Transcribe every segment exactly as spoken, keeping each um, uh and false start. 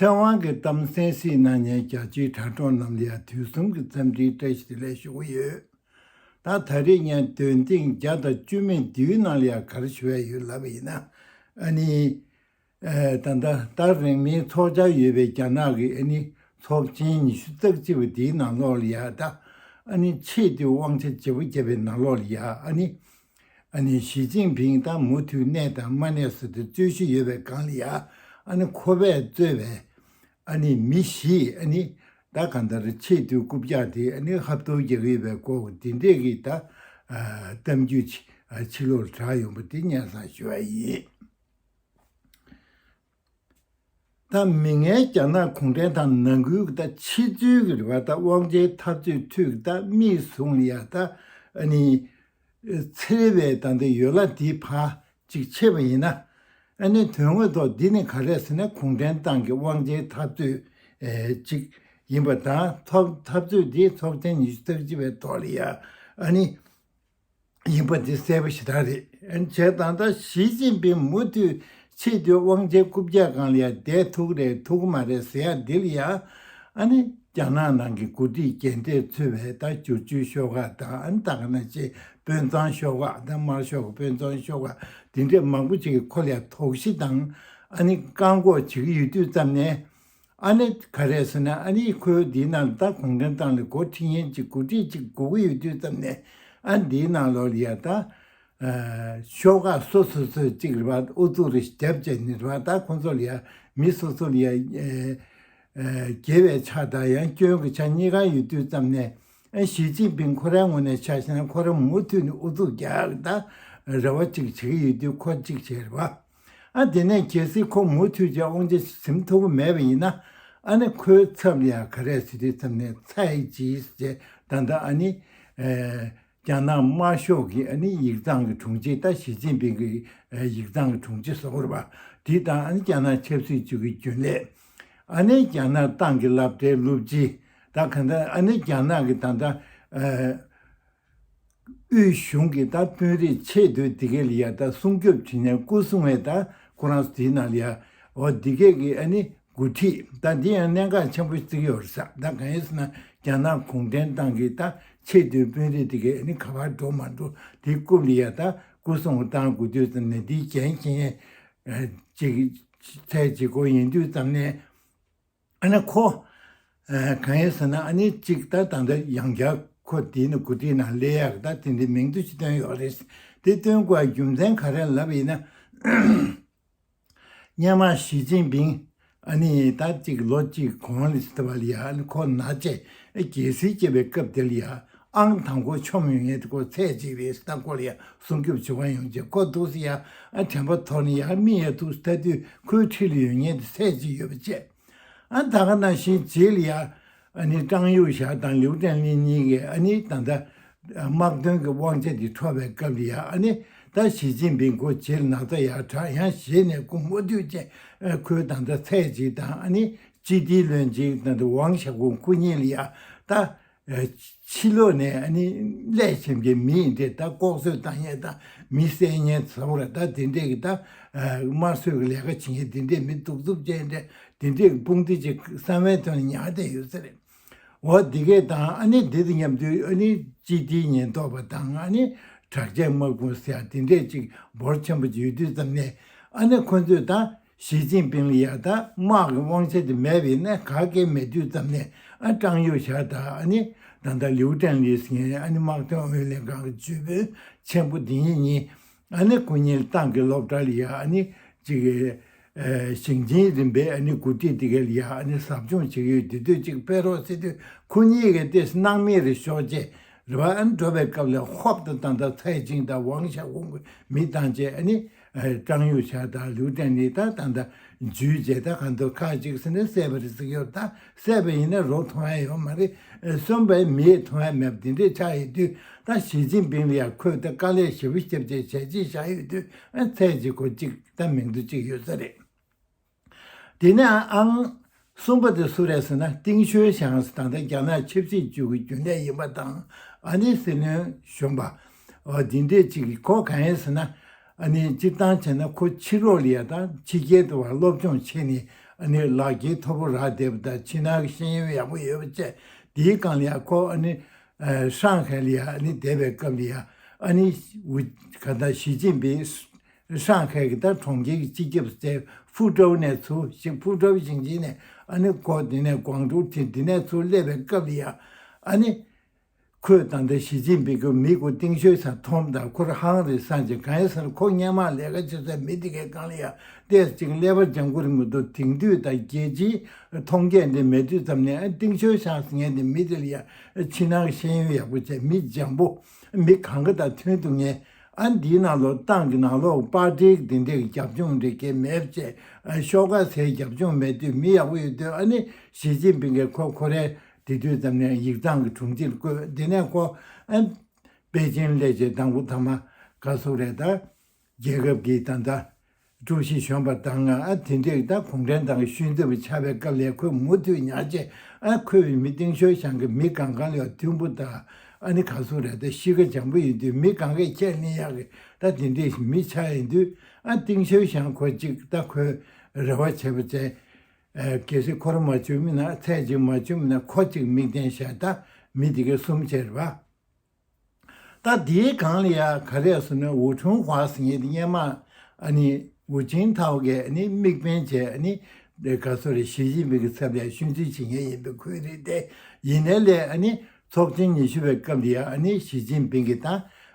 ཐའེ་ཝན་གྱི་གཏམ་གསན་གཟིགས་གནང་མཁན་རྒྱ་ཆེའི་དྲ་གྲོགས་རྣམས་ལ་ཡང་དུས་གསུམ་གྱི་འཚམས་འདྲིའི་བཀྲ་ཤིས་བདེ་ལེགས་ཞུ་གི་ཡོད། ད་ད་རེས་ངས་འདོན་ཐེངས་བརྒྱ་དང་བཅུ་མེད་བདུན་ནང་ལ་ཡང་ག་རེ་ཞུ་ཡ་ཡོད་ལབ་པ་ཡིན་ན། ཨ་ནི། ཨེ། ད་ལྟ་ད་རིང་མིན་ཚོགས་བཅར་ཡོད་པའི་རྒྱ་ནག་གི་ཨ་ནི་ཚོགས་ཆེན་ཉི་ཤུ་རྩ་གཅིག་པ་དེའི་ནང་ལོགས་ལ་ཡ་ད་ཨ་ནི་ཆེས་མཐོའི་དབང་ཆ་བརྗེ་པོ་བརྒྱབ་པའི་ནང་ལོགས་ལ་ཡ་ཨ་ནི། ཨ་ནི་ཞི་ཅིན་ཕིང་ད་མུ་མཐུད་གནས་དང་མ་གནས་སུ་དེ་རྩོད་གཞི་ཡོད་པའི་སྒང་ལ་ཡ་ཨ་ནི་ཁོ་པས་གཙོས་པའི་ཨ་ནི་མི་བཞིས་ཨ་ནི་ད་གང་ལྟར་ཆེས་མཐོའི་རྐུབ་བཀྱག་དེ་ཨ་ནི་ཧབ་ཐོབ་རྒྱག་གི་ཡོད་པའི་སྐོར་དེ་འདྲས་ཀྱི་ད་གཏམ་རྒྱུད་ཕྱི་ལོགས་ལ་གྲགས་ཡོང་པ་དེ་སྙན་སེང་ཞུ་བ་ཡིན། ད་མིག་སྔའི་རྒྱ་ནག་གུང་ཁྲན་ཏང་ནང་ཁུལ་གྱི་ད་ཕྱི་ཚུལ་གྱི་རེད་པ། ད་དབང་ཆའི་འཐབ་རྩོད་ཁྲོད་ཀྱི་ད་མིག་ཟུང་ལ་ཡ་ད་ཨ་ནི་འཚེར་བའི་ད་ལྟ་ཡོ་ལ་འདི་ཕར་ཅིག་ཕྱེ་བ་ཡིན་ན། ཨ་ནི་དོན་དངོས་ཐོག་འདི་ནི་ག་རེ་ཟེར་ན་གུང་ཁྲན་ཏང་གི་དབང་ཆའི་འཐབ་རྩོད་ཨེ་ཅིག་ཡིན་པ་དང་ཚོགས་འཐབ་རྩོད་འདི་ཚོགས་ཆེན་ཉི་ཤུ་རྩ་གཅིག་པའི་ཐོག་ལ་ཡ་ཨ་ནི། ཡིན་པ་དེ་གསལ་པོ་ཞེ་དྲག་རེད། བྱས་ཙང་ད་ཞི་ཅིན་ཕིང་མུ་མཐུད་ཆེས་མཐོའི་དབང་ཆའི་རྐུབ་བཀྱག་སྒང་ལ་ཡ་བསྡད་ཐུབ་རེད་ཐུབ་ཀྱི་མ་རེད་ཟེར་ཡ་འདི་ལ་ཡ་ཨ་ནི་རྒྱ་ནག་ནང་གི་འགོ་ཁྲིད་རྒན་གྲས་ཚོས་པའི་ད་བསྒྱུར་བཅོས་ཤོག་ཁག་དང་ཨ་ནི་ད་ག་ནང་བཞིན་དཔོན་ཚང་ཤོག་ཁག་དང་དམར་ཤོག་གི་དཔོན་ཚང་ཤོག་ཁག་དེ་འདྲས་མང་པོ་ཅིག་གིས་ཁོ་ལ་ཡ་དོགས་གཞི་དང་ཨ་ནི་བཀག་འགོག་བྱེད་ཀྱི་ཡོད་དུས་ཙམ་ནས། ཨ་ནི་ག་རེ་ཟེར་ན་ཨ་ནི་ཁོའི་འདིའི་ནང་ལ་ད་གུང་ཁྲན་ཏང་ལ་འགོ་ཁྲིད་མཁན་གཅིག་འགོ་ཁྲིད་གཅིག་དགོས་ཀྱི་ཡོད་དུས་ཙམ་ནས་ཨ་འདིའི་ནང་ལོགས་ལ་ཡ་ད་ཤོག་ཁག་སོ་སོ་སོས་གཅིག་རེད་པ། ཨུ་ཚུགས་རེ་བརྒྱབ་བྱས་ནས་རེད་པ། ད་ཁོ་ཚོ་ལ་ཡ་མི་སོ་སོ་ལ་ཡ་དགེ་བའི་ཆ་དང་ཡང་སྐྱོན་གྱི་ཆ་གཉིས་ཀ་ཡོད་དུས་ཙམ་ནས་ཨ་ཞི་ཅིན་ཕིང་ཁོ་རའི་ངོས་ནས་ཆ་བཞག་ན་ཁོ་རང་མུ་མཐུད་ནས་ཨུ་ཚུགས་རྒྱག་ད་རེ་བ་གཅིག་བྱེད་ཀྱི་ཡོད་དུས་ཁོ་གཅིག་བྱས་རེད་པ། ཨ་དེ་ནས་གལ་སྲིད་ཁོ་མུ་མཐུད་ཀྱི་དབང་ཆ་ཟིན་ཐུབ་ཀྱི་མེད་པ་ཡིན་ན། ཨ་ནི་ཁོའི་ཚབ་ལ་ཡང་ག་རེ་ཟེར་དུས་ཙམ་ནས་ཚའེ་ཅི་ཟེར་ད་ལྟ་ཨ་ནི་ཨེ་རྒྱ་ནག་དམར་ཤོག་གི་ཨ་ནི་ཡིག་ཚང་གི་དྲུང་ཆེ། ད་ཞི་ཅིན་ཕིང་གི་ཨེ་ཡིག་ཚང་གི་དྲུང་ཆེ་བཟོ་དགོས་རེད་པ། དེ་དང་ཨ་ནི་རྒྱ་ནག་ཆབ་སྲིད་ཅུས་ཀྱི་རྒྱུན་ལས། ཨ་ནི་རྒྱ་ནག་ཏང་གི་སློབ་གྲྭའི་སློབ་སྤྱི། ད་གང་ལྟར་ཨ་ནི་རྒྱ་ནག་གི་ད་ལྟ་ཨེ། དབུས་གཞུང་གི་ད་དཔོན་རིགས་ཆེས་མཐོའི་འདི་གས་ལ་ཡ་ད་སྲུང་སྐྱོབ་བྱེད་མཁན་སྐུ་སྲུང་བའི་ད་ཁོ་རང་ཚོ་དེའི་ནང་ལ་ཡ་འོ་འདི་གས་ཀྱི་ཨ་ནི་འགོ་ཁྲིད་ད་འདི་ཡང་གནད་འགག་ཆེན་པོ་བརྩི་གི་ཡོད་རེད་ས། ད་གང་ཡིན་ཟེར་ན་རྒྱ་ནག་གུང་ཁྲན་ཏང་གི་ད་ཆེས་མཐོའི་དཔོན་རིགས་འདི་གས་ཨ་ནི་ག་པར་འགྲོ་མ་འགྲོ་དེ་རྐུབ་ལ་ཡ་ད་སྐུ་སྲུང་བཏང་དགོས་དུས་ཙམ་ནས་འདིའི་འགན་འཁྱེར་མཁན་ཅིག་ཚའེ་ཅི་ཀོ་ཡིན་དུས་ཙམ་ནས། ཨ་ནི་ཁོ། ཨ་གང་ཡིན་ཟེར་ན་ཨ་ནི་གཅིག་ད་ད་ལྟ་ཡང་བསྐྱར་ཁོ་དེའི་ནི་འགོ་ཁྲིད་ནང་སླེབས་ཡག་ད་དེ་འདྲའི་མིང་ཐོ་ཞིག་བཏོན་ཡོད་རེད། དེ་བཏོན་དགོས་རྒྱུ་མཚན་ག་རེ་ལབ་ཡིན་ན། སྔོན་མ་ཞི་ཅིན་ཕིང་ཨ་ནི་ད་གཅིག་ལོ་གཅིག་གོང་ལ་ཟེར་བ་ལ་ཡ་ཨ་ནི་ཁོ་ན་བྱས་རྒྱལ་སྲིད་སྐྱེས་པའི་སྐབས་དེ་ལ་ཡ་ཨང་དང་པོ་མཆོང་ཡོང་མཁན་དེ་ཁོ་ཚའེ་ཅི་རེད་ཟེར། ད་ཁོ་ལ་ཡ་སྲུང་སྐྱོབ་བྱེད་པ་ཡོང་བྱས་ཁོ་འདུག་སེ་ཡ་ཨ་དྲན་པ་ཐོར་ནས་ཡ་མིག་ཡ་ཐུག་སེ་ལྟ་དུས་ཁོའི་འཁྲིས་ལ་ཡོད་མཁན་དེ་ཚའེ་ཅི་ཡོད་པ་བྱས། ཨ་ད་ག་ནང་བཞིན་རྗེས་ལ་ཡ་ཨ་ནི་ཀྲང་ཡུང་ཞའོ་དང་ལིའུ་ཀྲེང་ལི་གཉིས་ཀས་ཨ་ནི་ད་ལྟ་དམག་དོན་གྱི་དབང་ཆ་དེ་འཕྲོག་པའི་སྐབས་ལ་ཡ་ཨ་ནི་ད་ཞི་ཅིན་ཕིང་ཁོ་རྗེས་ལ་ན་ཚ་ཡར་དྲག་ཡང་ཞེད་ནས་ཁོ་མུ་མཐུད་བྱས་ཁོའི་ད་ལྟ་ཚའེ་ཅི་དང་ཨ་ནི་ཅི་ཏི་ལོན་ཅིང་ད་ལྟ་ཝང་ཞའོ་ཀུང་ཁོ་གཉིས་ལ་ཡ་ད། ཕྱི་ལོགས་ནས་ཨ་ནི་སླེབས་ཕྱིན་གྱི་མི་ཡིན་ཏེ་ད་ལྐོག་གསོད་བཏང་མཁན་དང་མི་བསད་མཁན་ཚོ་ར་ད་དེ་འདྲས་ཀྱི་ད་དམར་གསོད་ཀྱི་ལས་ཀ་བྱེད་མཁན་དེ་འདྲས་མི་གདུག་རྩུབ་ཅན་འདྲས་དེ་འདྲས་ཀྱི་དཔུང་སྡེ་ཅིག་གསང་བའི་དོན་ལ་ཉར་བསྡད་ཡོད་ས་རེད། འོ་འདི་གས་དང་ཨ་ནི་འདི་དང་མཉམ་དུ་ཨ་ནི་སྤྱི་བདེའི་ཉེན་རྟོག་པ་དང་ཨ་ནི་དྲག་ཆས་དམག་དཔུང་ཟེར་ཡ་དེ་འདྲས་ཅིག་འབོར་ཆེན་པོ་ཅིག་ཡོད་དུས་ཙམ་ནས་ཨ་ནི་ཁོ་ཚོས་ད། ཞི་ཅིན་ཕིང་ལ་ཡ་ད་དམག་གི་དབང་ཆ་དེ་མེད་པ་ཡིན་ན་ག་གེ་མེད་དུས་ཙམ་ནས་ཨ་ཀྲང་ཡུང་ཞའོ་དང་ཨ་ནི་ད་ལྟ་ལིའུ་ཀྲེང་ལི་ཟེར་མཁན་ཨ་ནི་དམག་དོན་ཨུ་ཡོན་ལྷན་ཁང་གི་ཇུས་འབུལ་ཆེན་པོ་འདི་གཉིས་གཉིས་ཨ་ནི་ཁོ་གཉིས་ཏང་གི་སློབ་གྲྭ་ལ་ཡ་ཨ་ནི་ཅིག་ཨེ་ཞིང་ཆེན་རིམ་པའི་ཨ་ནི་འགོ་ཁྲིད་དེ་ག་ལ་ཡ་ཨ་ནི་ཟབ་སྦྱོང་བྱེད་ཀྱི་ཡོད། དེ་དུས་ཅིག་ཕེབས་རོགས་ཟེར་དུས་ཁོ་གཉིས་ཀས་ཏོག་ཙམ་སྣང་མེད་རེ་ཤོར་བྱས་རེད་པ། ཨ་ནི་འགྲོ་བའི་སྐབས་ལ་ཧོབ་ཏེ་ད་ལྟ་ཚའེ་ཅིང་དང་ཝང་ཞའོ་ཀུང་གི་མི་བཏང་བྱས་ཨ་ནི། ཀྲང་ཡུང་ཞའོ་དང་ལིའུ་ཀྲེང་ལི་དང་ད་ལྟ་འཇུས་བྱས་ད་གང་ཐུབ་ཁག་ཅིག་ཟེར་ནས་བསད་པ་རེད་ཟེར་གྱི་ཡོད། ད་བསད་པ་ཡིན་ན་རོ་མཐོང་ཡ་ཡོད་མ་རེད། གསོན་པའི་མི་མཐོང་ཡ་མེད་པ་དེ་འདྲས་ཆགས་ཡོད་དུས་ད་ཞི་ཅིན་ཕིང་ལ་ཡང་ཁོས་ད་དཀའ་ལས་ཞེ་པོ་བརྒྱབ་བྱས་བྱས་རྗེས་བཞག་ཡོད་དུས་ཨ་ཚད་ཅིག་གོ་གཅིག་ད་མིང་ཐོ་གཅིག་ཡོད་ས་རེད། དེ་ནས་ཨང་གསུམ་པ་དེ་སུ་རེད་ཟེར་ན་ཏིང་ཞོན་ཞང་ཟེར་ད་ལྟ་རྒྱ་ནག་ཆབ་སྲིད་ཅུས་ཀྱི་རྒྱུན་ལས་ཡིན་པ་དང་ཨ་ནི་སྲིད་བློན་གཞོན་པ་འོ་འདི་འདྲས་ཅིག་གིས་ཁོ་གང་ཡིན་ཟེར་ན་ ཨ་ནི་སྤྱིར་བཏང་བྱས་ན་ཁོ་ཕྱི་ལོགས་ལ་ཡ་དང་ཕྱི་རྒྱལ་དུ་བ་སློབ་སྦྱོང་བྱས་ནས་ཨ་ནི་ལག་འཁྱེར་མཐོ་པོ་རག་བསྡད་པ་དང་ཕྱི་ནང་གི་ཤེས་ཡོན་ཡག་པོ་ཡོད་པ་བཅས་དེའི་སྒང་ལ་ཡ་ཁོ་ཨ་ནི་ཧྲང་ཧའེ་ལ་ཡ་ཨ་ནི་བསྡད་པའི་སྐབས་ལ་ཡ་ཨ་ནི་ཝུ་ག་ད་ཞི་ཅིན་ཕིང་ཧྲང་ཧའེ་གི་ད་གྲོང་ཁྱེར་གྱི་སྤྱི་ཁྱབ་ཟེར་ཧྥུ་ཀྲོའུ་ནས་ཚུར་ཞིག་ཧྥུ་ཀྲོའུ་ཞིང་ཆེན་ནས་ཨ་ནི་ཁོ་དེ་ནས་ཀོང་ཀྲོའུ་དེ་དེ་ནས་ཚུར་སླེབས་པའི་སྐབས་ལ་ཡ་ཨ་ནི། ཁོས་ད་ལྟ་ཞི་ཅིན་ཕིང་གི་མི་ཁོ་ཏིང་ཞོན་ཤང་མཐོང་དང་ཁོ་རང་ཧང་རེད་བསམ་བྱས་གང་ཡིན་ཟེར་ན་ཁོ་སྔོན་མ་ལས་ཀ་བྱེད་སའི་མི་དེ་གའི་སྒང་ལ་ཡ་ཏོག་ཙམ་ཀླད་པ་སྦྱང་གི་རེད་མི་འདུག་དེང་དུས་དང་རྒྱལ་སྤྱིའི་མཐོང་རྒྱ་འདི་མེད་དུས་ཙམ་ནས་ཨ་ཏིང་ཞོན་ཤང་ཟེར་མཁན་དེ་མི་དེ་ལ་ཡ་ཕྱི་ནང་གི་ཤེས་ཡོན་ཡག་པོ་བྱས་མི་འཇམ་པོ་མི་གང་ག་དང་མཐུན་ཐུབ་མཁན་ཨ་འདིའི་ནང་ལོགས་ཏང་གི་ནང་ལོགས་པར་ཏི་འདི་འདྲའི་རྒྱབ་ལྗོངས་འདྲ་གའི་མེད་བྱས་ཤོག་ཁག་ཟེར་རྒྱབ་ལྗོངས་མེད་དུས་མི་ཡག་པོ་ཡོད་དུས་ཨ་ནི་ཞི་ཅིན་ཕིང་གིས་ཁོ་ཁོ་རའི། དེ་དུས་ཙམ་ནས་ཡིག་ཚང་གི་དྲུང་ཆེར་བསྐོས། དེ་ནས་ཁོ་ཨ་པེ་ཅིན་སླེབས་རྗེས་དང་པོ་ཐ་མ་ག་སུ་རེད་ད། རྒྱལ་ཁབ་ཀྱི་ད་ལྟ་ཀྲུའུ་ཞི་གཞོན་པ་དང་ཨ་དེ་འདྲས་ད་གུང་ཁྲན་ཏང་གི་ཤུལ་འདེབས་ཆགས་པའི་སྐབས་ལ་ཁོས་མུ་མཐུད་ཉར་རྗེས་ཨ་ཁོས་མི་ཏིང་ཞོན་ཤང་གི་མི་གང་གང་ལ་མཐུན་པོ་དང་ཨ་ནི་ག་སུ་རེད་ད་གཤིས་ཀ་འཇམ་པོ་ཡིན་དུས་མི་གང་གས་ཁས་ལེན་ཡག་གི་ད་དེ་འདྲས་མི་ཆགས་ཡིན་དུས་ཨ་ཏིང་ཞོན་ཤང་ཁོ་གཅིག་ད་ཁོས་རེ་བ་བྱས་པ་བྱས། གལ་སྲིད་ཁོ་རང་མ་བྱུང་མིན་ན་ཚད་ཅིག་མ་བྱུང་མིན་ན་ཁོ་གཅིག་མིག་ལྡན་བཞག་ད་མི་དེ་གའི་གསུམ་བྱས་རེད་པ། ད་དེའི་སྒང་ལ་ཡ་ག་རེ་ཟེར་ན་ཝུ་ཁྲུན་ཧྭ་ཟེར་མཁན་དེ་སྔོན་མ་ཨ་ནི་ཧུ་ཅིན་ཐའོ་གིས་ཨ་ནི་དམིགས་འབེན་བྱས་ཨ་ནི་ག་སོ་རེད་ཞི་ཅིན་ཕིང་གི་ཚབ་ལ་ཤུན་རྩིས་བྱེད་མཁན་ཡིན་པའི་ཁོས་རེད་དེ་ཡིན་ནའི་ལས་ཨ་ནི་ཚོགས་ཆེན་ཉི་ཤུ་པའི་སྐབས་དེ་ཡ་ཨ་ནི་ཞི་ཅིན་ཕིང་གིས་ད་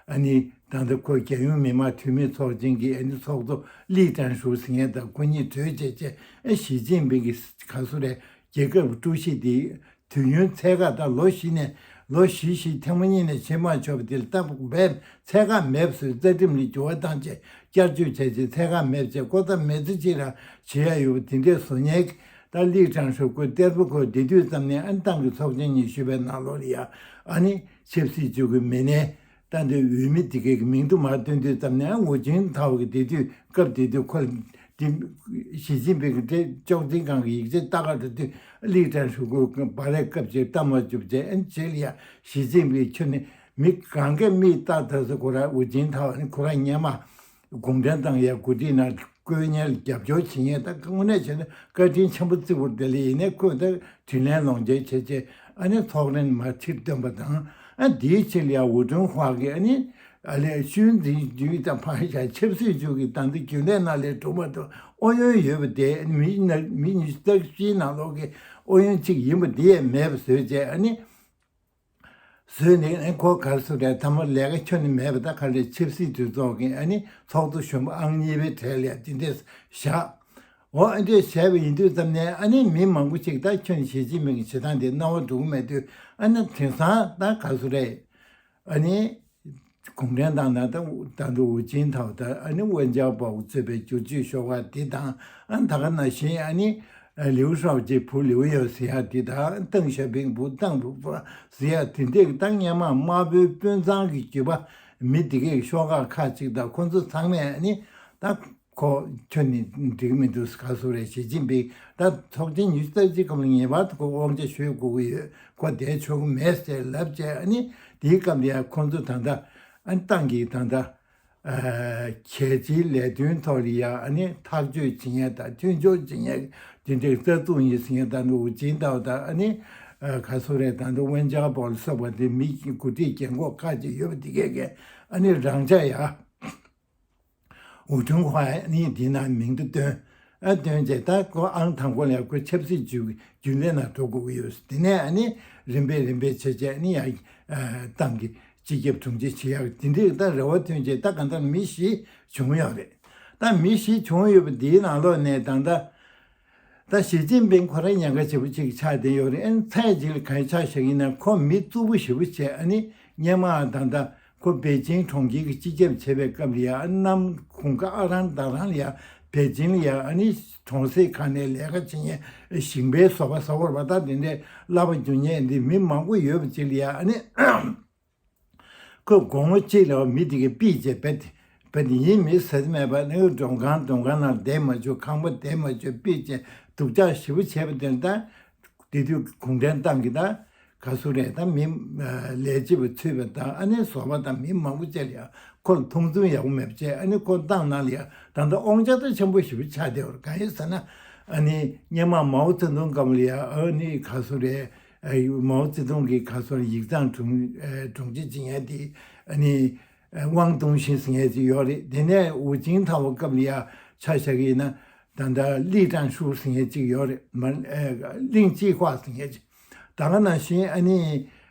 ཨ་ནི་ད་ལྟ་ཁོ་རྒྱལ་ཡོངས་མི་དམངས་འཐུས་མི་ཚོགས་ཆེན་གྱི་ཨ་ནི་ཚོགས་གཙོ་ལི་ཀྲན་ཧྲུའུ་ཟེར་མཁན་དང་ཁོ་གཉིས་གྲོས་བྱས་བྱས་ཨ་ཞི་ཅིན་ཕིང་གི་ག་སོ་རེད་རྒྱལ་ཁབ་ཀྲུའུ་ཞི་དེ་དུས་ཡུན་ཚད་བཀག་དང་ལོ་བཞི་ནས་ལོ་བཞི་བཞི་ཐེངས་མ་གཉིས་ནས་ཕྱིར་མ་ཆོག་པ་དེ་ལ་སྟབས་བབ་ཚད་བཀག་མེད་པ་བཟོས་རྩ་ཁྲིམས་ལ་འགྱུར་བ་བཏང་བྱས་བསྐྱར་བཅོས་བྱས་རྗེས་ཚད་བཀག་མེད་པ་བྱས་ཀོ་ཐག་མེད་ཚེ་ཅི་ར་བྱེད་ཡ་ཡོད་པ་དེ་འདྲས་བཟོ་མཁན་ད་ལི་ཀྲན་ཧྲུའུ་ཁོས་གཏེར་པོ་ཁོས་དེ་དུས་ཙམ་ནས་ཨ་ནི་ཏང་གི་ཚོགས་ཆེན་ཉི་ཤུ་པའི་ནང་ལོགས་ལ་ཡ་ཨ་ནི་ཆབ་སྲིད་ཅུས་ཀྱི་མི་སྣའི་ད་འདི་འོས་མི་དེ་གའི་མིང་དུ་མར་བཏོན་དུས་ཙམ་ནས་ཝུ་ཅིན་ཐའོ་གི་དེ་དུས་སྐབས་དེ་དུས་ཁོ་དེ་ཞི་ཅིན་ཕིང་གི་དེ་ཅོག་ཙེ་སྒང་གི་ཡིག་ཆ་ལྟ་ག་འགྲོ་དུས་ལི་ཀྲན་ཧྲུའུ་ཁོས་འབར་རེས་སྐབས་ཅིག་ལྟ་མ་བཅུག་བྱས་ཨན་ཅེ་ལི་ཡ་ཞི་ཅིན་ཕིང་ཁྱོད་ནི་མི་གང་གས་མིག་ལྟ་ད་སོ་ཁོ་ར་ཝུ་ཅིན་ཐའོ་ནི་ཁོ་ར་སྔོན་མ་གུང་ཁྲན་ཏང་ཡ་འགོ་ཁྲིད་ནང་བསྐོས་མཁན་རྒྱབ་སྐྱོར་བྱེད་མཁན་ད་དངོས་གནས་བྱས་ན་བཀའ་དྲིན་ཆེན་པོ་བརྩི་དགོས་དེ་ལས་ཡིན་ནའི་ཁོས་ད་དྲིན་ལན་ལོག་འཇལ་བྱས་བྱས་ཨ་ནི་ཚོགས་རན་མ་ཕྱིར་བཏོན་པ་དང་ཨ་དེའི་ཕྱིར་ལ་ཡང་ཝུ་ཀྲུང་ཧྭ་གིས་ཨ་ནི་ཨ་ལས་ཤུན་ཙི་ཅུའི་དང་ཕ་ཤ་ཆབ་སྲིད་ཅུས་ཀྱི་ད་ལྟ་རྒྱུན་ལས་ནང་ལས་གྲུབ་མ་ཐུབ་ཨོ་ཡོན་ཡོད་པ་དེ་མི་ན་མི་ཉི་ཤུ་རྩ་བཞིའི་ནང་ལོགས་ཀྱི་ཨོ་ཡོན་གཅིག་ཡིན་པ་དེ་ཡང་མེད་པ་བཟོས་བྱས་ཨ་ནི། བཟོས་ནས་ཨ་ནི་ཁོ་ག་རེ་ཟེར་རེད་ཐ་མ་ལས་ཀ་ཁྱོན་ནས་མེད་པ་ད་ག་རེ་ཆབ་སྲིད་གྲོས་ཚོགས་ཀྱི་ཨ་ནི་ཚོགས་གཙོ་གཞོན་པ་ཨང་གཉིས་པའི་གྲས་ལ་ཡ་དེ་འདྲས་བཞག་འོ་ཨ་འདྲས་བྱས་པ་ཡིན་དུས་ཙམ་ནས་ཨ་ནི་མི་མང་པོ་ཅིག་ད་ཁྱོན་ཞི་ཅིན་ཕིང་གི་བྱེད་སྟངས་དེ་སྣང་བ་འགྲོ་གི་མེད་དུས་ཨ་ནི་དེང་སང་ད་ག་རེ་ཟེར་རེད་ཨ་ནི། གུང་ཁྲན་ཏང་ནང་ད་ད་དུང་ཝུ་ཅིན་ཐའོ་དང་ཨ་ནི་ཝེན་ཅའོ་པའོ་གཙོས་པའི་བསྒྱུར་བཅོས་ཤོག་ཁག་དེ་དང་ཨ་ད་ག་ནང་བཞིན་ཨ་ནི་ལིའུ་ཧྲའོ་ཅི་བུ་ལིའུ་ཡོ་ཟེར་ཡ་དེ་དང་ཏེང་ཞའོ་ཕིང་བུ་ཏེང་ཧྥུའུ་ཧྥ་ཟེར་ཡ་དེ་འདྲས་ཀྱི་ད་སྔོན་མ་དམར་པོའི་དཔོན་ཚང་གི་རྒྱུད་པ་མི་དེ་གས་ཤོག་ཁག་ཁག་ཅིག་དང་ཁོ་ཚོ་ཚང་མས་ཨ་ནི་ད། ཁོ་ཁྱོད་ནི་འགྲིག་མི་འདུག་ག་སུ་རེད་ཞི་ཅིན་ཕིང་ད་ཚོགས་ཆེན་ཉི་ཤུ་རྩ་གཅིག་སྐབས་ལ་ངེས་པར་དུ་ཁོ་དབང་ཆ་ཞུ་དགོས་ཀྱི་ཡོད་ཁོ་བསྡད་ཆོག་གི་མེད་ཟེར་ལབ་བྱས་ཨ་ནི་དེའི་སྐབས་ལ་ཡང་ཁོང་ཚོ་ད་ལྟ་ཨ་ནི་ཏང་གི་ད་ལྟ་གལ་ཆེའི་ལས་དོན་ཐོག་ལ་ཡང་ཨ་ནི་ཐག་གཅོད་བྱེད་མཁན་དང་མཐུན་སྦྱོར་བྱེད་མཁན་དེ་འདྲའི་རྩ་འཛུགས་ཡིན་ཟེར་མཁན་ད་ནི་ཝུ་ཅིན་ཏའོ་དང་ཨ་ནི་ག་སུ་རེད་ད་ལྟ་ཝེན་ཅའོ་པའོ་ལ་སོགས་པ་དེ་མི་འགོ་ཁྲིད་རྒན་འཁོགས་ཁག་ཅིག་ཡོད་པ་དེ་གས་ཀྱིས་ཨ་ནི་རང་ཅག་ཡ། ཝུ་ཀྲུང་ཧྭ་ནི་འདི་ན་མིང་དུ་བཏོན། ཨ་བཏོན་རྗེས་ད་ཁོ་ཨང་དང་པོ་ལ་ཁོ་ཆབ་སྲིད་ཅུས་རྒྱུན་ལས་ནང་འགྲོ་དགོས་ཀྱི་ཡོད། དེ་ནས་ཨ་ནི་རིམ་པས་རིམ་པས་བྱས་རྗེས་ཨ་ནི་ཡང་ཏང་གི་སྤྱི་ཁྱབ་དྲུང་ཆེ་བྱེད་ཡག་དེ་འདྲའི་ད་རེ་བ་བཏོན་རྗེས་ད་གང་ལྟར་མི་བཞི་བྱུང་ཡོད་རེད། ད་མི་བཞི་བྱུང་ཡོད་པ་འདིའི་ནང་ལོགས་ནས་ད་ལྟ། ད་ཞི་ཅིན་ཕིང་ཁོ་རང་ཉེན་ཁ་ཆེ་པོ་ཅིག་ཆགས་བསྡད་ཡོད་རེད། ཨ་ནི་ཚད་ཅིག་ལ་གང་ཆགས་བཞག་ཡིན་ན་ཁོ་མི་རྩུབ་པོ་ཞེ་པོ་བྱས་ཨ་ནི་སྔོན་མ་ད་ལྟ་ཁོ་པེ་ཅིང་གྲོང་ཁྱེར་གྱི་སྤྱི་ཁྱབ་བྱེད་པའི་སྐབས་ལ་ཡང་གནམ་གུང་ཁ་ཨ་རང་ད་རང་ལ་ཡང་པེ་ཅིང་ལ་ཡང་ཨ་ནི་གྲོང་གསེབ་ཁག་ནས་ལས་ཀ་བྱེད་མཁན་ཞིང་པའི་བཟོ་པ་བཟོ་བར་བ་ད་དེ་འདྲའི་གླ་པ་རྒྱུག་མཁན་འདི་མི་མང་པོ་ཡོད་པ་ཅིག་ལ་ཡང་ཨ་ནི། ཁོས་དགོང་མོ་གཅིག་ལ་མི་དེ་གའི་པིས་བྱས་བེད་བེད་ཡིན་མིན་ཟེར་མེད་པ་ནི་མགྲོན་ཁང་མགྲོན་ཁང་ནང་བསྡད་མ་བཅུག་ཁང་པ་བསྡད་མ་བཅུག་པིས་བྱས་སྡུག་ཅག་ཞེ་པོ་བྱས་པ་དེ་ལ་ད་དེ་དུས་གུང་ཁྲན་ཏང་གི་ད་ག་སུ་རེད་ད་མི་ལས་བྱེད་པ་ཚུད་པ་དང་ཨ་ནེ་བཟོ་པ་དང་མི་མང་པོ་བཅས་ལ་ཡང་ ཁོ་ལ་མཐོང་ཚུལ་ཡག་པོ་མེད་པ་བྱས། ཨ་ནི་ཁོ་ཏང་ནང་ལ་ཡ་ད་ལྟ་དབང་ཆ་ད་ཆེན་པོ་ཞེ་པོ་ཆགས་བསྡད་པ་རེད། གང་ཡིན་ཟེར་ན། ཨ་ནི་སྔོན་མ་མའོ་ཙེ་ཏུང་སྐབས་ལ་ཡ་ཨ་ནི་ག་སུ་རེད། ཨ་མའོ་ཙེ་ཏུང་གི་ག་སུ་རེད། ཡིག་ཚང་དྲུང་ཨ་དྲུང་ཆེ་བྱེད་མཁན་དེ་ཨ་ནི་ཨ་ཝང་ཏུང་ཤིན་ཟེར་མཁན་ཅིག་ཡོད་རེད། དེ་ནས་ཧུའུ་ཅིན་ཐའོ་སྐབས་ལ་ཡ་ཆ་བཞག་གི་ཡིན་ན། ད་ལྟ་ལི་ཀྲང་ཧྲུའུ་ཟེར་མཁན་ཅིག་ཡོད་རེད། མ་ཨ་ལིང་ཅི་ཧྭ་ཟེར་མཁན་ཅིག་ད་ག་ནང་བཞིན་ཨ་ནི་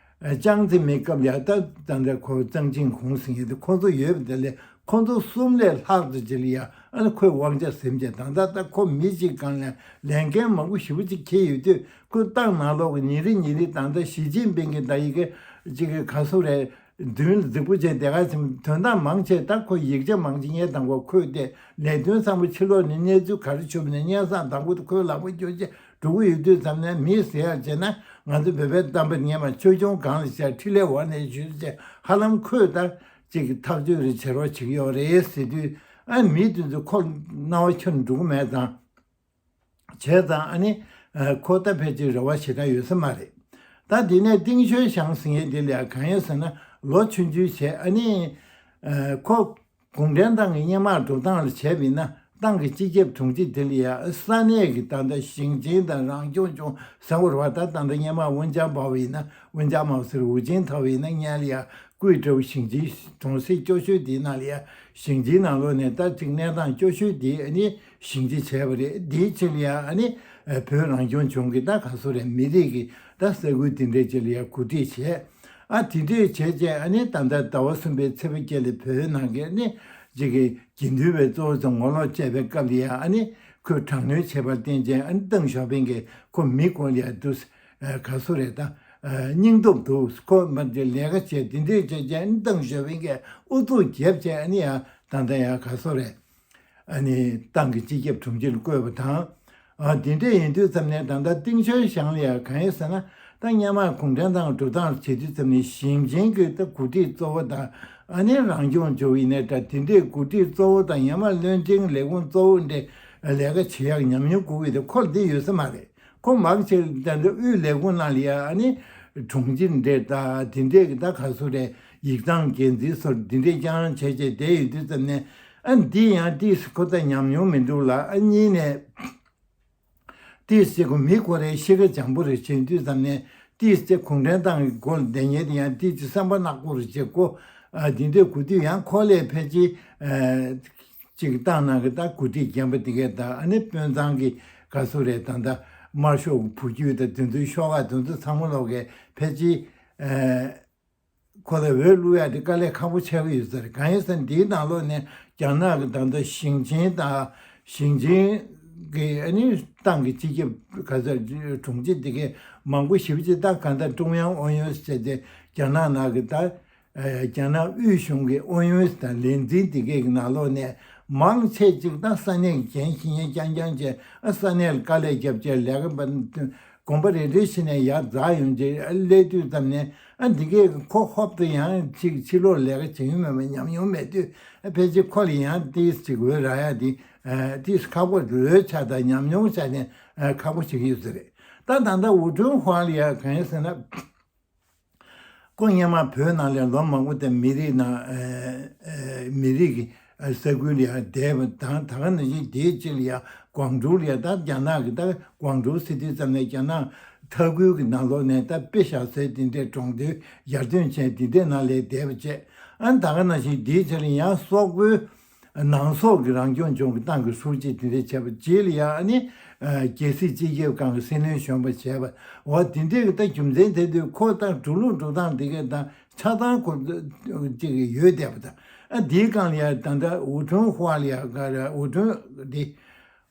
ཨ་ཅང་ཙེ་མིན་སྐབས་ལ་ཡ་ད་ད་ལྟ་ཁོ་ཙང་ཅིང་ཧུང་ཟེར་མཁན་དེ་ཁོ་ཚོ་ཡོད་པ་དེ་ལས་ཁོ་ཚོ་གསུམ་ལས་ལྷག་ཙམ་ཅིག་ལ་ཡ་ཨ་ནི་ཁོས་དབང་ཆ་ཟིན་བྱས། ད་ལྟ་ད་ཁོ་མི་གཅིག་སྒང་ལ་ལས་འགན་མང་པོ་ཞེ་པོ་ཅིག་འཁྱེར་ཡོད་དུས། ཁོས་ཏང་ནང་ལོགས་ཀྱི་ཉིན་རེ་ཉིན་རེ་ད་ལྟ་ཞི་ཅིན་ཕིང་གི་ད་ཡི་གེ་ཅིག་གི་ག་སུ་རེད། མདུན་ལ་རྫིག་པོ་བྱས་བསྡད་ག་ཚིམ་དོན་དག་མང་ཆེ་ད་ཁོ་ཡིག་ཆ་མང་ཆེ་ངས་དང་པོ་ཁོས་བལྟས། ལས་དོན་ཚང་མ་ཕྱི་ལོགས་ནས་གནས་ཚུལ་ག་རེ་བྱུང་ནས་སྙན་སེང་དང་པོ་དེ་ཁོའི་ལག་པ་སྐྱོར་བྱས་འགྲོ་གི་ཡོད་དུས་ཙམ་ནས། མིས་ཟེར་ཡག་བྱས་ན་ང་ཚོ་བོད་པའི་གཏམ་དཔེ་སྔོན་མ་ཆོས་སྐྱོང་གང་ལ་བྱས་འཕྲིན་ལས་འོག་ནས་ཞུས་བྱས། ཧ་ལམ་ཁོས་ད་ཅིག་ཐག་གཅོད་རེ་བྱེད་རོགས་བྱེད་ཀྱི་ཡོད་རེད་ཟེར་དུས། ཨ་མི་དེ་ཚོ་ཁོ་སྣང་བ་ཁྱོན་འགྲོ་གི་མེད་ཙང་། བྱས་ཙང་ཨ་ནི་ཨ་ཁོ་ད་ཕལ་ཆེར་རེ་བ་ཞེ་དྲག་ཡོད་ས་མ་རེད། ད་དེ་ནས་ཏིང་ཞོན་ཞང་ཟེར་མཁན་དེ་ལ་ཡ་གང་ཡིན་ཟེར་ན། ལོ་ཆུང་ཆུང་བྱས། ཨ་ནི་ཨ་ཁོ་གུང་ཁྲན་ཏང་གི་སྔོན་མ་འགྲོ་སྟངས་ལ་བྱས་པ་ཡིན་ན། ཏང་གི་སྤྱི་ཁྱབ་དྲུང་ཆེ་དེ་ལ་ཡ་ས་གནས་ཀྱི་ད་ལྟ་ཞིང་ཆེན་དང་རང་སྐྱོང་ལྗོངས་ཟེར་བ་རེད་པ། ད་ད་ལྟ་སྔོན་མ་ཝུན་ཅང་པའོ་ཡིན་ན། ཝུན་ཅང་མའོ་ཟེར། ཧུའུ་ཅིན་ཐའོ་ཡིན་ན། སྔོན་ལ་ཡ་ཀུའེ་ཀྲོའུ་ཞིང་ཆེན་གྲོང་གསེབ་སྐྱོ་ཤོས་དེའི་ནང་ལ་ཡ། ཞིང་ཆེན་ནང་ལོགས་ནས་ད་ཅིག་གནས་སྟངས་སྐྱོ་ཤོས་དེ་ཨ་ནི་ཞིང་ཆེན་བྱས་པ་རེད། དེའི་ཕྱིར་ལ་ཡ་ཨ་ནི་ཨ་བོད་རང་སྐྱོང་ལྗོངས་ཀྱི་ད་ག་སུ་རེད། མི་རིགས་ཀྱི་ད་ས་ཁུལ་དེ་འདྲའི་ཅིག་ལ་ཡ་གོ་སྒྲིག་བྱས། ཨ་དེ་འདྲས་བྱས་བྱས་ཨ་ནི་ད་ལྟ་ཟླ་བ་གསུམ་པའི་ཚེས་པ་བརྒྱད་ལ་བོད་ནང་གི་ཨ་ནི་ཅིག་གི་དགེ་འདུན་པའི་གཙོ་བོ་ཚོ་ངོ་ལོག་བྱས་པའི་སྐབས་ལ་ཡ། ཨ་ནི་ཁོས་དྲག་གནོན་བྱས་པར་བརྟེན་བྱས། ཨ་ནི་ཏེང་ཞའོ་ཕིང་གིས་ཁོ་མི་ཁོ་ལ་ཡ་དུ། ཨ་ག་སུ་རེད། ད་ཨ་སྙིང་སྟོབས་འདུག་ཁོ་མ་དེ་ལས་ཀ་བྱས་དེ་འདྲས་བྱས་བྱས། ཨ་ནི་ཏེང་ཞའོ་ཕིང་གིས་ཨུ་ཚུགས་བརྒྱབ་བྱས། ཨ་ནི་ཡ་ད་ལྟ་ཡ་ག་སུ་རེད། ཨ་ནི་ཏང་གི་སྤྱི་ཁྱབ་དྲུང་ཆེ་ལ་བསྐོས་པ་དང་། ཨ་དེ་འདྲས་ཡིན་དུས་ཙམ་ནས་ད་ལྟ་ཏིང་ཞོན་ཞང་ལ་ཡ་གང་ཡིན་ཟེར་ན། ད་སྔོན་མ་གུང་ཁྲན་ཏང་འགྲོ་སྟངས་བྱེད་དུས་ཙམ་ནས་ཞིང་ཆེན་གྱི་ད་འགོ་ཁྲིད་གཙོ་བོ་དང་། ཨ་ནི་རང་སྐྱོང་ལྗོངས་ཡིན་ནའི་འདྲ། དེ་འདྲས་འགོ་ཁྲིད་གཙོ་བོ་དང་། ཡང་མ་བློན་ཆེན་ལས་ཁུངས་གཙོ་བོ་འདྲས་ལས་ཀ་བྱེད་ཡག་ཉམས་མྱོང་དགོས་ཀྱི་འདུག་ཁོ་ལ་འདི་ཡོད་ས་མ་རེད། ཁོ་མང་ཆེ་ད་ལྟ་དབུས་ལས་ཁུངས་ནང་ལ་ཡ་ཨ་ནི་དྲུང་ཆེ་འདྲས་ད་དེ་འདྲས་ཀྱི་ད་ག་སུ་རེད། ཡིག་ཚང་འགན་འཛིན་སོགས་འདི་འདྲས་རྐྱང་རྐྱང་བྱས་བྱས་བསྡད་ཡོད་དུས་ཙམ་ནས། ཨ་འདི་ཡང་ཏིས་ཁོ་ད་ཉམས་མྱོང་མི་འདུག་ལ། ཨ་གཉིས་ནས་ཏིས་ཅེ་ཁོ་མི་ཁོ་རའི་གཤིས་ཀ་འཇམ་པོ་རེད། བྱེད་དུས་ཙམ་ནས་ཏིས་ཅེ་གུང་ཁྲན་ཏང་གི་སྒོ་ལ་བསྡད་མཁན་དེ་ཡང་ཏིས་ཅེ་བསམ་པ་ནག་པོ་རེད། བྱེད་ཁོ་ཨ་འདི་འདྲས་གོ་དུས་ཡང་ཁོ་ལས་ཕལ་ཆེར་ཨ་ཅིག་ཏང་ནང་གི་ད་འགོ་ཁྲིད་རྒན་པ་དེ་གས་དང་། ཨ་ནི་དཔོན་ཚང་གི་ག་སུ་རེད། ད་ལྟ་དམར་ཤོག་གི་བུ་རྒྱུད་དང་དེ་ཚོའི་ཤོག་ཁག་དེ་ཚོ་ཚང་མ་ལོག་གས་ཕལ་ཆེར་ཨ་ཁོ་ལ་འོས་བླུག་ཡག་དེ་དཀའ་ལས་ཁག་པོ་ཆགས་ཀྱི་ཡོད་ས་རེད། གང་ཡིན་ཟེར་ན་འདིའི་ནང་ལོགས་ནས་རྒྱ་ནག་གི་ད་ལྟ་ཞིང་ཆེན་དང་། ཞིང་ཆེན་གི་ཨ་ནི་ཏང་གི་སྤྱི་ཁྱབ་ག་ས་དྲུང་ཆེ་དེ་གས་མང་པོ་ཞེ་པོ་ཅིག་ད་ག་ད་ཀྲུང་དབྱང་ཨུ་ཡོན་ཟེར་ཏེ་རྒྱ་ནག་ནང་གི་ད། ཨ་རྒྱ་ནག་དབུས་གཞུང་གི་ཨུ་ཡོན་དང་ལས་འཛིན་དེ་གའི་ནང་ལོགས་ནས་མང་ཆེ་ཅིག་ད་ས་གནས་ཀྱི་འགན་ཤེས་མཁན་རྐྱང་རྐྱང་བྱས། ཨ་ས་གནས་ལ་དཀའ་ལས་བརྒྱབ་བྱས། ལས་ཀ་པ་གོམ་པ་རེ་རེ་བྱས་ནས་ཡར་འཛེགས་ཡོང་བྱས། ཨ་སླེབས་དུས་ཙམ་ནས་ཨ་འདི་གའི་ཁོ་ཧོབ་ཏེ་ཡང་ཅིག་ཕྱི་ལོགས་ལས་ཀ་བྱེད་མྱོང་མེད་པ། ཉམས་མྱོང་མེད་དུས། ཨ་ཕལ་ཆེར་ཁོ་ལ་ཡང་ཏིས་ཅིག་འོས་རག་ཡག་དེ་ཨ་ཏིས་ཁག་པོ། འོས་ཆགས་དང་ཉམས་མྱོང་ཆགས་ནས་ཨ་ཁག་པོ་བྱེད་ཀྱི་ཡོད་ས་རེད། ད་ད་ལྟ་ཝུ་ཁྲུན་ཧྭ་ལ་ཡ་གང་ཡིན་ཟེར་ན། ཁོ་སྔོན་མ་བོད་ནང་ལ་ལོ་མང་པོ་དེ་མི་རིགས་ནང་ཨ་ཨ་མི་རིགས་ཀྱི་ཨ་ས་ཁུལ་ལ་ཡང་བསྡད་པ་དང་། ད་ག་ནང་བཞིན་དེའི་རྗེས་ལ་ཡང་ཀོང་ཀྲོའུ་ལ་ཡང་། ད་རྒྱ་ནག་གི་ད་ཀོང་ཀྲོའུ་ཟེར་དུས་ཙམ་ནས་རྒྱ་ནག་མཐའ་ཁུལ་གྱི་ནང་ལོགས་ནས་ད་དཔེ་བཞག་སའི་དེ་འདྲའི་གྲོང་སྡེ་ཡར་ཐོན་ཅན་དེ་འདྲའི་ནང་ལ་བསྡད་པ་བྱས། ཨ་ད་ག་ནང་བཞིན་དེའི་རྗེས་ལ་ཡང་སོག་པོའི་ནང་སོག་གི་རང་སྐྱོང་ལྗོངས་ཀྱི་ཏང་གི་ཧྲུའུ་ཅི་དེ་འདྲས་བྱས་པ། རྗེས་ལ་ཡང་ཨ་ནི་ཨ་རྒྱལ་སྲིད་སྤྱི་ཁྱབ་ཁང་གི་སྲིད་བློན་གཞོན་པ་བྱས་པ། འོ་དེ་འདྲས་ཀྱི་ད་རྒྱུ་མཚན་དེ་དུས་ཁོ་ད་འགྲོ་ལུགས་འགྲོ་སྟངས་དེ་གས་ད་ཆ་ཚང་ཁོ་ཅིག་ཡོད་བསྡད་པ་དང་། ཨ་དེའི་སྒང་ལ་ཡང་ད་ལྟ་ཝུ་ཁྲུན་ཧྭ་ལ་ཡ་ག་རེ། ཝུ་ཁྲུན་དེ་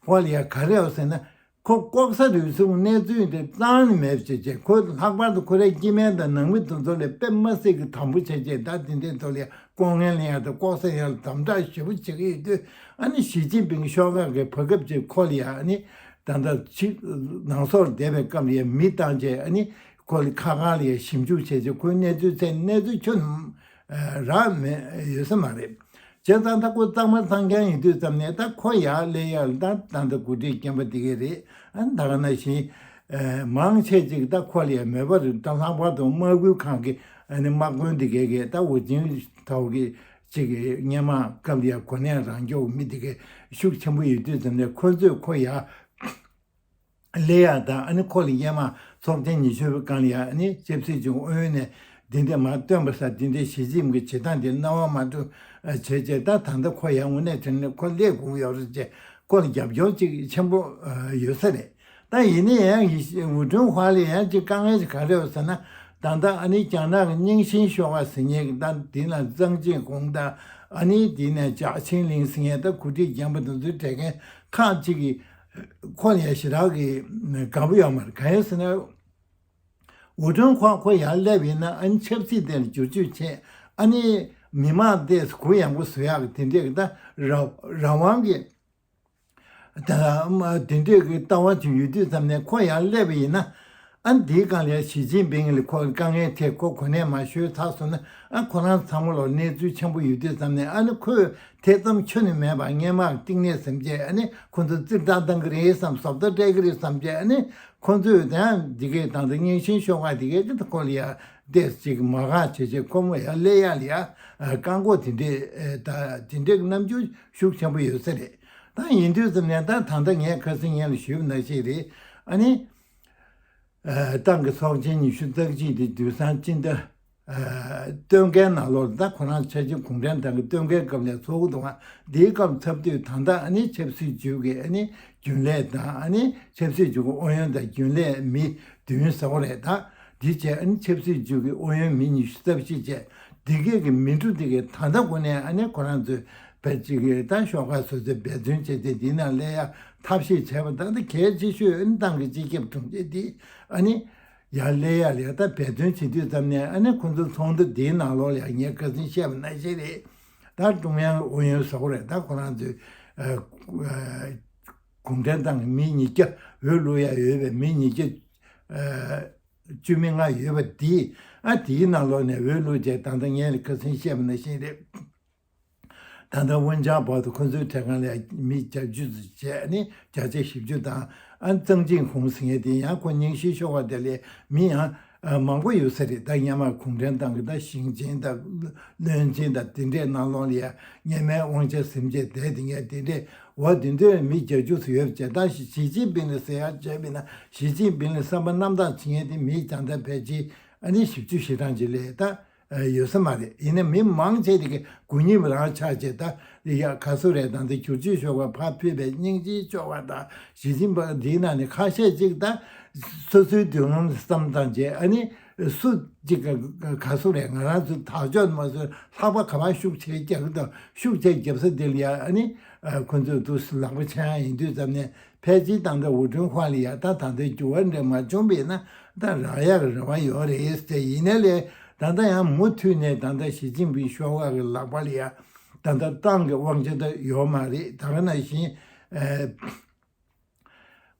ཧྭ་ལ་ཡ་ག་རེ་ཡོད་ཟེར་ན། ཁོ་ལྐོག་ཟ་རུལ་སུངས་གནས་ཚུལ་དེ་རྩ་ནས་མེད་པ་བྱས་བྱས། ཁོ་ལྷག་པར་དུ་ཁོ་རའི་སྐྱེ་དམན་དང་ནང་མི་དེ་ཚོ་ལ་དཔེ་མ་སྲིད་ཀྱི་དམ་པོ་བྱས་བྱས། ད་དེ་འདྲའི་ཐོག་ལ་ལྐོག་རྔན་ལེན་ཡག་དང་ལྐོག་ཟ་ཡག་ལ་དམ་དྲག་ཞེ་པོ་བྱེད་ཀྱི་ཡོད་དུས། ཨ་ནི་ཞི་ཅིན་ཕིང་ཤོག་ཁག་གི་བར་སྐབས་ཅིག་ཁོ་ལ་ཡ་ཨ་ནི་ད་ལྟ་ཕྱི་ནང་སོག་ལ་བསྡད་པའི་སྐབས་ལ་ཡ་མི་བཏང་བྱས། ཨ་ནི་ཁོ་ལ་ཁ་ཁ་ལ་ཡ་ཞིབ་འཇུག་བྱས་བྱས། ཁོའི་གནས་ཚུལ་བཙལ། གནས་ཚུལ་ཁྱོན་རག་མེད་ཡོད་ས་མ་རེད། བྱས་ཙང་ད་ཁོ་གཙང་མ་གཙང་རྐྱང་ཡིན་དུས་ཙམ་ནས། ད་ཁོ་ཡར་སླེབས་ཡག་ལ་ད་ད་ལྟ་འགོ་ཁྲིད་རྒན་པ་དེ་གས་རེད། ཨ་ད་ག་ནང་བཞིན་ཨ་མང་ཆེ་ཅིག་ད་ཁོ་ལ་ཡ་མོས་པ་རེད། ད་ལྷག་པར་དུ་དམག་ཁུལ་ཁང་གི་ཨ་ནི་དམག་དཔོན་དེ་གས་གས་ད་ཝུ་ཅིན་ཐའོ་གི་ ཅིག་གི་སྔོན་མ་སྐབས་ལ་ཡ་གོ་གནས་རང་སྐྱོང་མི་དེ་གའི་ཤུགས་ཆེན་པོ་ཡོད་དུས་ཙམ་ནས་ཁོ་ཚོས་ཁོ་ཡ་སླེབས་ཡག་དང་། ཨ་ནི་ཁོ་ལ་སྔོན་མ་ཚོགས་ཆེན་ཉི་ཤུ་པའི་སྒང་ལ་ཡ་ཨ་ནི་ཆབ་སྲིད་ཀྱི་ཨུ་ཡོན་ནས་འདི་འདྲ་མར་བཏོན་པ་ས་འདི་འདྲའི་ཞི་ཅིན་ཕིང་གི་བྱེད་སྟངས་དེ་སྣང་བ་མ་འགྲོ་བྱས་བྱས། ད་ད་ལྟ་ཁོ་ཡང་དངོས་གནས་དྲང་གནས་ཁོ་སླེབས་དགོས་ཡོད་རེད་ཅེས་ཁོ་ལ་རྒྱབ་སྐྱོར་ཅིག་ཆེན་པོ་ཡོད་ས་རེད། ད་ཡིན་ན་ཡང་ཝུ་ཀྲུང་ཧྭ་ལ་ཡང་ཅིག་དཀའ་ངལ་ཅིག་ག་རེ་ཡོད་ཟེར་ན། ད་ལྟ་ཨ་ནི་རྒྱ་ནག་གི་རྙིང་ཞེན་ཤོག་ཁག་ཟེར་མཁན་གྱི་ད་འདི་ན་ཙང་ཅིན་ཧུང་དང་། ཨ་ནི་འདི་ནས་ཇག་ཆིང་ལིང་ཟེར་མཁན་ད་གོ་སྒྲིག་རྒྱབ་པ་དེ་ཚོའི་གྲས་མཁན་ཁག་ཅིག་གིས་ཁོ་ལ་ཡང་ཞེ་དྲག་གི་དགའ་པོ་ཡོད་མ་རེད། གང་ཡིན་ཟེར་ན། ཝུ་ཀྲུང་ཧྭ་ཁོ་ཡར་སླེབས་ཡིན་ན་ཨ་ནི་ཆབ་སྲིད་དེ་ལ་བསྒྱུར་བཅོས་བྱས། ཨ་ནི་མི་མང་དེ་གུ་ཡངས་པོ་བཟོ་ཡག་གི་དེ་འདྲས་ཀྱི་ད་རང་རང་དབང་གི་ད་མ་དེ་འདྲས་ཀྱི་ལྟ་བ་ཅིག་ཡོད་དུས་ཙམ་ནས་ཁོ་ཡར་སླེབས་པ་ཡིན་ན། ཨ་ནི་དེའི་སྒང་ལ་ཞི་ཅིན་ཕིང་ལ་ཁོ་དཀའ་ངལ་འཕྲད། ཁོ་གོ་གནས་མར་ཤོར་ཚར་སོང་ན། ཨ་ཁོ་རང་ཚང་མ་ལ་གནས་ཚུལ་ཆེན་པོ་ཡོད་དུས་ཙམ་ནས། ཨ་ནི་ཁོས་དེ་ཙམ་ཁྱོན་ནས་མེད་པ་སྔོན་མ་གཏིང་ནས་ཟིན་བྱས། ཨ་ནི་ཁོ་ཚོ་རྩིག་བརྡར་བཏང་གི་རེད་བསམ། བཟོ་ལྟ་སྤྲད་ཀྱི་རེད་བསམ་བྱས། ཨ་ནི་ཁོ་ཚོས་ད་འདི་གའི་ད་ལྟ་རྙིང་ཞེན་ཤོག་ཁག་འདི་གའི་གི་ཁོ་ལ་ཡ་ཏོག་ཙམ་ཅིག་མ་དགའ་བྱས་བྱས་ཁོ་མོ་ཡར་སླེབས་ཡག་ལ་ཡ་བཀག་འགོག་དེ་འདྲས་ད་དེ་འདྲས་ཀྱི་རྣམ་འགྱུར་ཤུགས་ཆེན་པོ་ཡོད་ས་རེད། ད་ཡིན་དུས་ཙམ་ནས་ད་ད་ལྟ་ངས་ཁ་སང་སྔོན་ལ་ཞུས་པ་ནང་བཞིན་རེད། ཨ་ནི། ཨ་ཏང་གི་ཚོགས་ཆེན་ཉི་ཤུ་རྩ་གཅིག་དེ་དུས་སང་སྤྱི་ཟླ་ཨ་སྟོན་ཁའི་ནང་ལོགས་ལ། ད་ཁོ་རང་འཆར་ཅན་གུང་ཁྲན་ཏང་གི་སྟོན་ཁའི་སྐབས་ལ་ཚོགས་འདུ་འདུག་ག་འདིའི་སྐབས་ཚབ་དུས་ད་ལྟ་ཨ་ནི་ཆབ་སྲིད་ཅུས་ཀྱི་ཨ་ནི་རྒྱུན་ལས་དང་། ཨ་ནི་ཆབ་སྲིད་ཅུས་ཀྱི་ཨུ་ཡོན་དང་རྒྱུན་ལས་མི་བདུན་ཟེར་བ་རེད། ད་འདི་བྱས། ཨ་ནི་ཆབ་སྲིད་ཅུས་ཀྱི་ཨུ་ཡོན་མི་ཉི་ཤུ་རྩ་བཞི་བྱས། འདི་གས་ཀྱི་མི་འགྲོ་འདི་གས་ད་ལྟ་གོ་ནས་ཨ་ནི་ཁོ་རང་ཚོས་བས་ཅིག་གི་ད་ཤོག་ཁག་སོ་སོའི་འབད་བརྩོན་བྱས་ཏེ་འདི་ནང་སླེབས་ཡག་ཐབས་ཤེས་བྱས་པ། ད་ལྟ་གལ་ཆེ་ཤོས་ཨ་ནི་ཏང་གི་སྤྱི་ཁྱབ་དྲུང་ཆེ་འདི་ཨ་ནི་ཡར་སླེབས་ཡག་ལ་ཡ་ད་འབད་བརྩོན་བྱེད་དུས་ཙམ་ནས། ཨ་ནི་ཁོ་ཚོ་ཚོགས་འདུ་འདིའི་ནང་ལོགས་ལ་ཡ་ངས་ཁ་སང་བཤད་པ་ནང་བཞིན་རེད། ད་ཀྲུང་དབྱང་ཨུ་ཡོན་ཟེར་བ་རེད། ད་ཁོ་རང་ཚོའི་ཨ་ཨ་གུང་ཁྲན་ཏང་གི་མི་ཉིས་བརྒྱ་འོས་བླུག་ཡག་ཡོད་པའི་མི་ཉིས་བརྒྱ་ཨ་བཅུ་མེད་ལྔ་ཡོད་པ་འདི། ཨ་དེའི་ནང་ལོགས་ནས་འོས་བླུགས་བྱས། ད་ལྟ་ངས་ཁ་སང་བཤད་པ་ནང་བཞིན་རེད། ད་ལྟ་ཝུན་ཅང་བར་དུ་ཁོ་ཚོའི་གྲས་སྒང་ལ་མི་བརྒྱད་ཅུ་ཙམ་བྱས། ཨ་ནི་བརྒྱ་ཆ་བཞི་བཅུ་དང་། ཨ་ཙང་ཅིང་ཧུང་ཟེར་མཁན་དེ་ཡང་ཁོ་རྙིང་ཞེན་ཤོག་ཁག་དེ་ལ་མི་ཡང་ཨ་མང་པོ་ཡོད་ས་རེད། ད་སྔོན་མ་གུང་ཁྲན་ཏང་གི་ད་ཞིང་ཆེན་དང་བློན་ཆེན་དང་དེ་འདྲས་ནང་ལོགས་ལ་ཡ་སྔོན་མའི་དབང་ཆ་ཟིན་བྱས་བསྡད་དེ་ངས་དེ་འདྲས་འོ་དེ་འདྲས་མི་བརྒྱད་ཅུ་ཙམ་ཡོད་བྱས། ད་ཞི་ཅིན་ཕིང་ལ་ཟེར་ཡག་བྱས་པ་ཡིན་ན། ཞི་ཅིན་ཕིང་ལ་བསམ་པ་རྣམ་དག་བྱེད་མཁན་དེ་མི་བྱང་ད་ཕལ་ཆེར་ཨ་ནི་བཞི་བཅུ་ཞེ་གྲངས་ཅིག་ལས་ད། ཡོད་ས་མ་རེད། ཡིན་ན་མི་མང་ཆེ་དེ་གི་དགུ་ཉིན་རང་ཆགས་བྱས། ད་ཡ་ག་སུ་རེད། ད་འདི་བསྒྱུར་བཅོས་ཤོག་ཁག་ཕར་ཕུད་པའི་རྙིང་ཞེན་ཤོག་ཁག་དང་ཞི་ཅིན་ཕིང་འདིའི་ནང་ནས་ཁ་ཤས་ཅིག་ད་སོ་སོའི་མདུན་ལམ་བསམ་བཏང་བྱས། ཨ་ནི་སུ་ཅིག་ག་ག་སུ་རེད། ང་རང་ཚོ་དག་ཕྱོགས་མ་སུ་ལྷག་པ་ག་པར་ཤུགས་ཆེ་རྒྱག་གི་དང་། ཤུགས་ཆེ་རྒྱབ་ས་དེ་ལ་ཡ་ཨ་ནི་ཁོ་ཚོས་དུ་ལག་པ་འཆང་ཡ་ཡིན་དུས་ཙམ་ནས། ཕལ་ཆེར་ད་ལྟ་ཝུ་ཀྲུང་ཧྭ་ལ་ཡ་ད་ད་ལྟའི་འགྱུར་བ་འདྲ་མ་བྱུང་བས་ན། ད་རག་ཡག་གི་རེ་བ་ཡོད་རེད་ཟེར། ཡིན་ན་ལས་ད་ལྟ་ཡང་མུ་མཐུད་ནས་ད་ལྟ་ཞི་ཅིན་ཕིང་ཤོག་ཁག་གི་ལག་པ་ལ་ཡ་ད་ལྟ་ཏང་གི་དབང་ཆ་ད་ཡོད་མ་རེད། ད་ག་ནང་བཞིན་ཨ་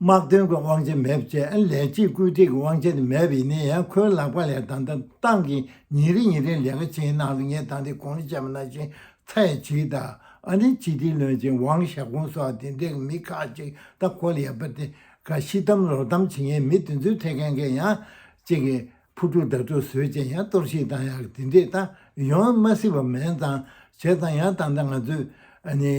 དམག་དོན་གྱི་དབང་ཆ་མེད་བྱས། ཨ་ལས་བྱེད་བཀོད་སྒྲིག་གི་དབང་ཆ་དེ་མེད་པ་ཡིན་ན་ཡང་ཁོའི་ལག་པ་ལ་ཡ་ད་ལྟ་ཏང་གི་ཉིན་རེ་ཉིན་རེ་ལས་ཀ་བྱེད་ནང་ལ་ངས་ད་ལྟ་གོང་ལ་བཤད་པ་ནང་བཞིན། ཚའེ་ཆི་དང་། ཨ་ནི་སྤྱི་བདེའི་བློན་ཆེན་ཝང་ཞའོ་ཀུང་སོགས་དེ་འདྲའི་མི་ཁག་ཅིག་ད་ཁོ་ལ་ཡ་པ་དེ་ག་ཤི་གཏམ་ལོག་གཏམ་བྱེད་མཁན་མི་དེ་ཚོའི་ཐད་མཁན་གྱི་ཡང་ཅིག་གི་ཕུ་དཀྲུག་བདའ་དཀྲུག་བཟོས་བྱས་ཡང་གཏོར་བཤིག་བཏང་ཡག་དེ་འདྲས་ད་ཡོང་མ་སྲིད་པ་མིན་ཙང་། བྱས་ཙང་ཡང་ད་ལྟ་ང་ཚོས་ཨ་ནི་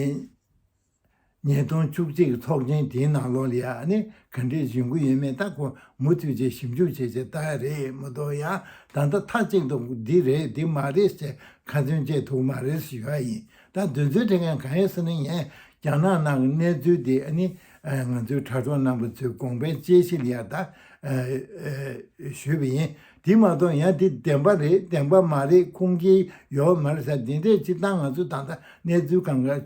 ཉིས་སྟོང་བཅུ་གཅིག་གི་ཚོགས་ཆེན་དེའི་ནང་ལོགས་ལ་ཡ་ཨ་ནི་ག་འདྲས་ཡོང་གི་ཡོད་མེད་ད་ཁོ་མུ་མཐུད་བྱས་ཞིབ་འཇུག་བྱས་བྱས་ལྟ་ཡ་རེད་མ་གཏོགས། ཡང་ད་ལྟ་མཐའ་གཅིག་ཏུ་འདི་རེད་འདི་མ་རེད་ཟེར་ཁ་ཚོན་བཅད་ཐུབ་མ་རེད་ཞུ་ཡ་ཡིན། ད་དོན་ཚན་དེ་ག་གང་ཡིན་ཟེར་ན། ངས་རྒྱ་ནག་ནང་གི་གནས་ཚུལ་དེ་ཨ་ནི་ང་ཚོའི་དྲ་གྲོགས་རྣམ་པ་ཚོའི་དགོངས་པའི་དཔྱད་གཞི་ལ་ཡ་ད་ཞུས་པ་ཡིན། དེ་མ་གཏོགས་ཡང་དེ་བདེན་པ་རེད་བདེན་པ་མ་རེད། ཁུངས་སྐྱེལ་ཡོད་མ་རེད་ཟེར་དེ་འདྲས་ཅིག་ད་ང་ཚོ་ད་ལྟ་གནས་ཚུལ་གང་ག་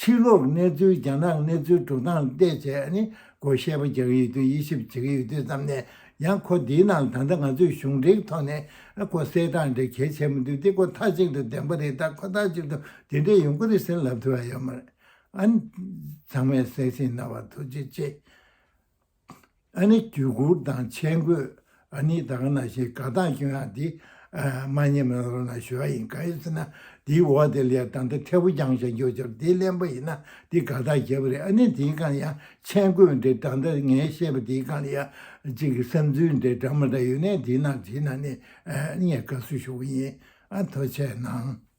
ཕྱི་ལོགས་གནས་ཚུལ་རྒྱ་ནག་གནས་ཚུལ་འགྲོ་སྟངས་བལྟས་བྱས་ནས་ཁོ་བཤད་པ་རྒྱག་གི་ཡོད་དུས་དབྱེ་ཞིབ་བྱེད་ཀྱི་ཡོད་དུས་ཙམ་ནས། ཡང་ཁོ་འདིའི་ནང་ད་ལྟ་ང་ཚོས་གཞུང་འབྲེལ་གྱི་ཐོག་ནས་ཁོ་གསལ་བསྒྲགས་འདྲ་གལ་ཆེ་མི་འདུག་དེ་ཁོ་མཐའ་གཅིག་ཏུ་བདེན་པ་རེད། ད་ཁོ་མཐའ་གཅིག་ཏུ་དེ་འདྲས་ཡོང་གི་རེད་ཟེར་ལབ་ཐུབ་ཡ་ཡོད་མ་རེད། ཨ་ནི་ཚང་མས་གསན་གཟིགས་གནང་བར་ཐུགས་རྗེ་ཆེ། ཨ་ནི་བརྒྱུད་བསྐུར་དང་མཆན་འགོད། ཨ་ནི་ད་ག་ནང་བཞིན་དགའ་རྟགས་སྐྱོན་ཡག་འདི་ཨ་མ་ཉེས་མེད་རོགས་གནང་ཞུ་བ་ཡིན། གང་ཡིན་ཟེར་ན་འདིའི་འོག་དེ་ལ་ཡ་ད་ལྟ་ཐལ་པོ་རྒྱང་བཞག་རྒྱུ་ཅིག་འདི་ལེན་པ་ཡིན་ན་འདི་དགའ་རྟགས་བརྒྱབ་པ་རེད། ཨ་ནི་འདིའི་སྒང་ཡང་མཆན་འགོད་འདི་ད་ལྟ་ངས་བཤད་པ་འདིའི་སྒང་ལ་ཡ་གཅིག་གི་བསམ་ཚུལ་འདི་འདྲ་མ་འདྲ་ཡོད་ན་འདིའི་ནང་བྲིས་ན་ནི་ཨ་ངས་དགའ་བསུ་ཞུ་གི་ཡིན། ཨ་ཐུགས་རྗེ་གནང་།